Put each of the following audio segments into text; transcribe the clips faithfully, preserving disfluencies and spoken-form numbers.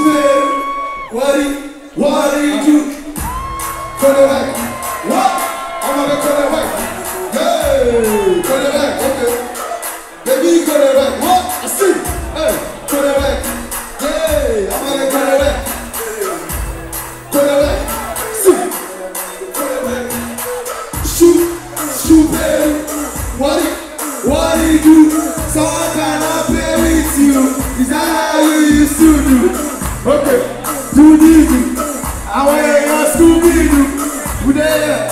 What do you, what do you do? Call it back. What? I'm gonna call it back. Hey, call it back. Okay. Baby, call it back. What? I see. Hey, call it back. Hey, I'm gonna call it back. Call it back. See. Call it back. Shoot, shoot, baby. What do you, what do you do? Someone cannot play with you. Is that how you used to do? Okay. Do this. I want your stupid. Who there?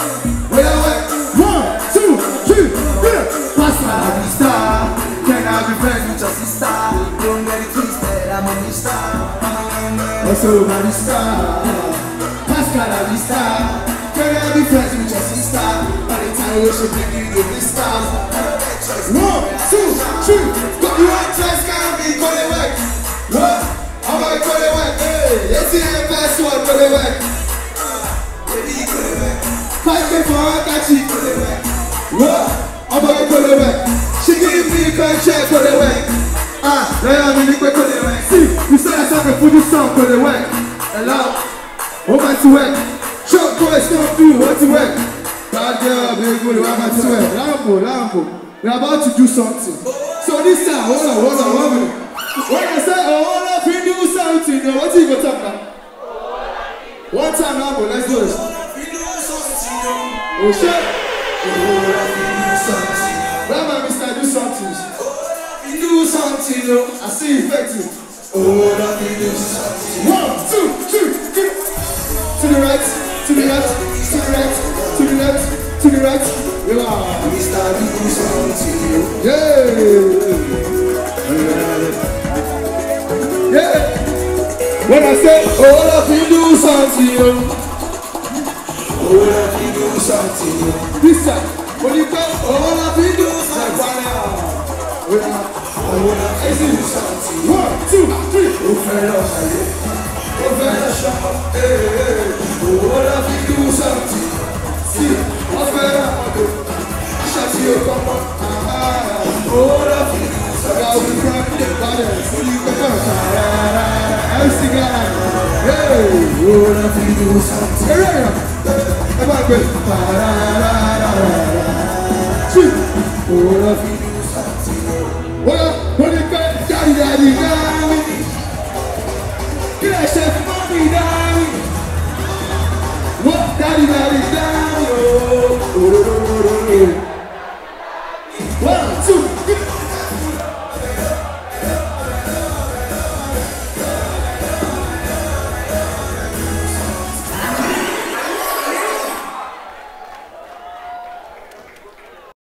Where you at? One, two, three, four. Pass my star. Can I be friends with your sister? Don't get it twisted, I'm a mister. Also, my star. Pascal, I'm a star. Can I be friends with your sister? By the time we should bring you the stars. One, two, three. Got you on test, can't be calling back. What? I'm gonna call it back. Hey, let's see the first one, call it back. Five K for her, catch it. What? I'm gonna call it back. She give me contract, call it back. Ah, now I'm in the call it back. See, you said I said the food is song, call it back. Hello? What about to work? Short boys don't do what to work. Bad girl, big booty, what about to work? Lambo, Lambo. We're about to do something. So this time, hold on, hold on, one minute. When I say, oh, hold on, we do something, now what you gonna talk about? One time, Lambo, let's do this. Oh, shit. Where my mister Do Something? Do something, yo. I see effective. One, two, three, three. To the right, to the left, to the right, to the left, to the right. Yeah. Mister Do Something, yo. Yeah. Yeah. When I say, oh, hold up, you do something, yo. Hold up, you do something, yo. This time, when you come, oh, hold up, you do something. Hold up, you do something. One, two, three. Ó fẹ́ lọ ṣayé, ó fẹ́ lọ ṣọmọ. Hey, hey. Hold up, you do something. See, ó fẹ́ lọ ṣọmọ. Shut your mouth. Hold up, you do something. Now we run the baddest. Who you gonna M C guy. Hey, hold up, you do something. Hey, hey, hey. Ẹ bá gbé. Shoot. Hold up, you do something. Hold up, hold it back. Daddy, daddy, daddy. Kí lẹ ṣe fún mọ́mí, daddy? What, daddy, daddy?